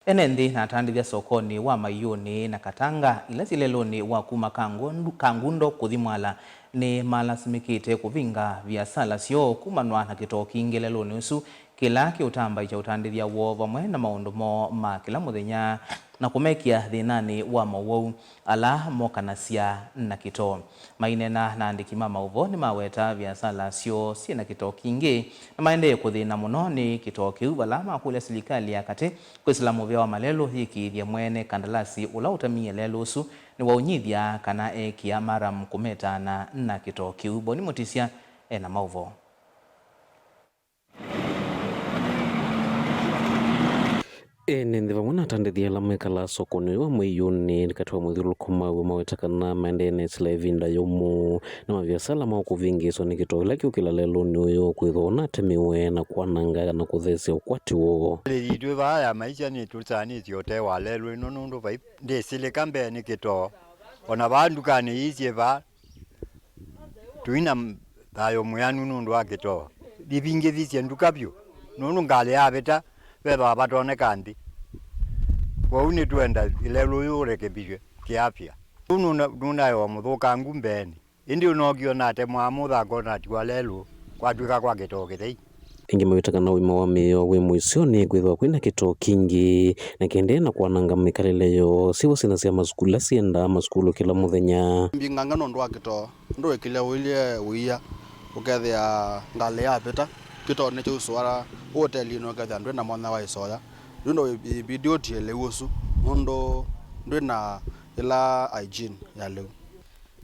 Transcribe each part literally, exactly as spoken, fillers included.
Ene nthĩ na atandĩthya sokonĩ wa Maiũnĩ na Katanga, ila syĩ lelũnĩ wa kuma Kangu-, Kangundo kũthi Mwala, nĩmalasimĩkĩte kũvinga viasala syoo kumanwa na kĩtoo kingĩ lelũnĩ ũsu, kĩla kĩũtambaĩkya ũtandĩthya woo vamwe na maũndũ moo ma kĩla mũthenya, na kũmekĩa thĩnanĩ wa mowau ala mokanasya na kĩtoo. Maineena na andĩki ma maũvoo, nĩmaweta viasala syoo syĩ na kĩtoo kingĩ, na maendee kũthĩna mũno nĩ kĩtoo kĩu, vala makũlya silikalĩ ya katĩ kwĩsĩla mũvĩa wa malelũ yĩkĩĩthye mwene kandalasi ũla ũtamiie lelũ ũsu nĩwaũnyithya kana ekĩa maram kũmetana na kĩtoo kĩu. Boni Mũtisya ena maũvoo. Ene nthĩ vamwe na atandĩthya ala mekalaa sokonĩ ũyũ wa Maiũnĩ katĩ wa mũthyũlũlũko maw'o maweta kana maendee na ĩsĩla ĩvinda yũmũ na maviasala mao kũvĩngĩĩswa nĩ kĩtoo kĩla kĩũkĩla lelũnĩ ũyũ kwĩthwa ũnatemiwe na kwananga na kũthesya ũkwati woo. Hali yitũ vaa ya maisha nĩtũsanĩtye ũtee wa lelũ ĩno nũndũ vai ndĩsĩlĩka mbee nĩ kĩtoo. O na vaa ndukanĩ ii syĩ vaa, tũi na m-, thayũ mwĩanu nũndũ wa kĩtoo. Ivingĩthisye nduka vyũ, nũndũ ngalĩ yavĩta, vethĩwa vatoneka nthĩ. Kwoou nĩtwenda lelũ ũyũ ũrekebishwe kĩafya. Ũu nũna-, nũnaĩ o mũthũkangu mbeenĩ, ĩndĩ ũnookie ũnatemwa mũthanga ũnatiwa lelũ, kwatw'ĩka kwa kĩtoo kĩthei. Ĩngĩ maweta kana ũima wa mĩao wĩ mũisyonĩ kwĩthĩwa kwĩna kĩtoo kingĩ, na kĩendee na kwananga mĩkalĩle yoo syĩvo syana sya masukulu ila syendaa masukulu kĩla mũthenya. Mbinganga nũndũ wa kĩtoo, ũndũ wĩkĩlya ũilye ũia, ũkethĩa ngalĩ yavĩta kĩtoonĩ kĩu sũa ũtelinĩ, ũkethĩa ndwĩ na mwanya wa ĩsoya. Yu no ĩbidi ũtie lĩu ũsu, nũndũ ndwĩ na ĩla hygiene ya lĩu.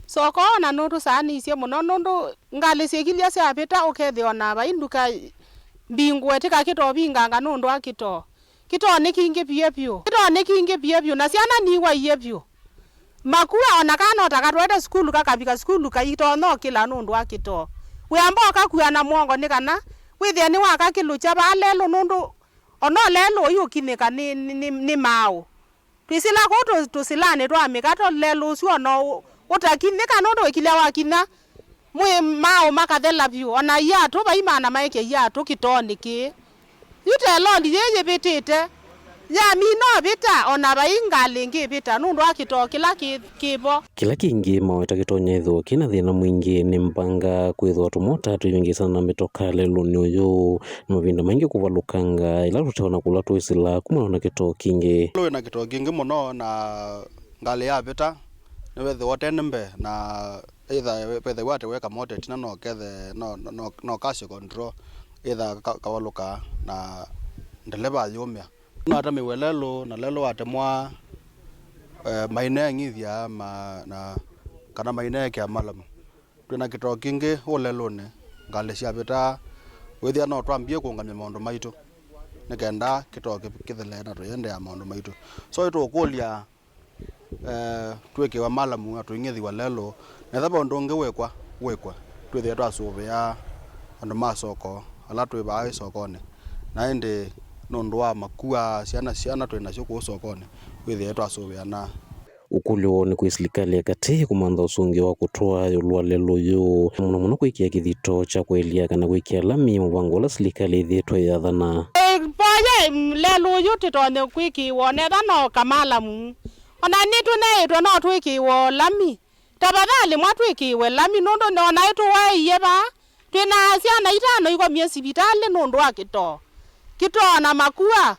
Soko ona nũtũsaanĩisye mũno, nũndũ ngalĩ syĩkilya syavĩta, ũkethĩa ona vai nduka mbingũe, tĩka kĩtoo vinganga nũndũ wa kĩtoo. Kĩtoo nĩ kingĩ vyũ vyũ. Kĩtoo nĩ kingĩ vyũ vyũ, na syana niwaie vyũ. Makua ona kana no ta katwaĩte sukulu, kakavika sukulu kaitonya ũkĩla nũndũ wa kĩtoo. Wĩamba ũkakua na mwongo nĩ kana wĩthĩe nĩwakakĩlũkya vaa lelũ, nũndũ ona lelũ ũyũkinyĩka nĩ, nĩ, nĩ, nĩ maaũ. Twĩsĩla kũu tũ-, tũsĩlanĩ twa mĩkato, lelũ ũsu ona ũ-, ũtakinyĩka nũndũ wĩkilya wakinya, mwĩ maaũ makathela vyũ, ona iatũ vai maana maĩke iatũ kĩtoonĩ kĩĩ. Yu te loli yĩĩ yĩvĩtĩte, yamina ũvĩta, ona vai ngalĩ ĩngĩ ĩvĩta nũndũ wa kĩtoo kĩla kĩ, kĩ vo. Kĩla kĩngĩ maweta kĩtonya ĩthĩwa kĩna thĩna mwingĩ nĩ mbanga kwĩthĩwa tũmota tũivĩngĩĩsana na mĩtoka lelũnĩ ũyũ. Na mavinda maingĩ kũvalũkanga ĩla tũteona kũla twĩsĩla kumana na kĩtoo kingĩ. Lelũ wĩna kĩtoo kingĩ mũno, na ngalĩ yavĩta, nĩwethĩwa ũtene mbee, na either wethĩwa atĩ weka moto ĩtina no kethe, no, no, no, no kasyo control, either ka-, kavalũkaa, na ndeleva ayũmĩa. Nũnatemĩwe lelũ, na lelũ watemwa, eh, maineeng'ithya ma-, na, kana maineekĩa malamu. Twĩ na kĩtoo kingĩ ũũ lelũnĩ, ngalĩ syavĩtaa, wĩthĩa no twambie kũũngamya maũndũ maitũ, nĩ kenda kĩtoo kĩ-, kĩthele na tũiendeea maũndũ maitũ. So, nĩtũũkũlya, eh, twĩkĩwe malamu na tũing'ĩthĩw'a lelũ, na ethĩwa ve ũndũ ũngĩ wĩkwa, wĩkwe, twĩthĩe twasũvĩa andũ ma soko, ala twĩ vaa ĩsokonĩ. Na ĩndĩ nũndũ wa makua, syana, syana twĩ nasyo kũu sokonĩ, wĩthĩe twasũvĩana. Ũkũlyo woo nĩ kwĩ silikalĩ ya katĩ kũmantha ũsũngĩo wa kũtwaa ĩũlũ wa lelũ ũyũ, mũno mũno kwĩkĩa kĩthito kya kũelya kana kwĩkĩa lami mũvango ũla silikalĩ ĩthĩĩtwe ĩyathana. Ĩ, voye, mm, lelũ ũyũ tĩtonye kwĩkĩĩwa onetha no kamalamu. Ona nĩtũneĩtwe no twĩkĩĩwe lami. Tafadhali mwatwĩkĩĩwe lami nũndũ ona ĩtũwaĩie vaa. Twĩ na syana itano ikomie sivitalĩ nũndũ wa kĩtoo. Kĩtoo na makua.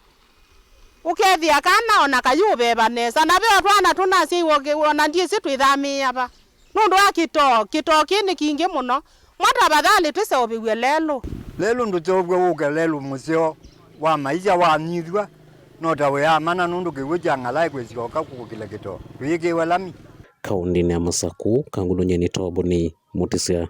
Ũkethĩa kana ona kayũveva nesa. Na ve o twana tũnasyaiwe ũke-, ona ndyĩsĩ twĩthamĩĩa va. Nũndũ wa kĩtoo, kĩtoo kĩĩ nĩ kingĩ mũno. Mwa tafadhali tũseũvĩw'e lelũ. Lelũ ndũseũvw'e wũke lelũ mũseo wa maisha wanyithw'a. No ta wĩamana nũndũ kĩw'ũ kya ng'alaĩ kwĩsyoka kũkĩla kĩtoo. Tũyĩkĩĩwe lami. Kaũndĩnĩ ya Masakũ, Kangundo Nyeni, Toboni Mũtisya.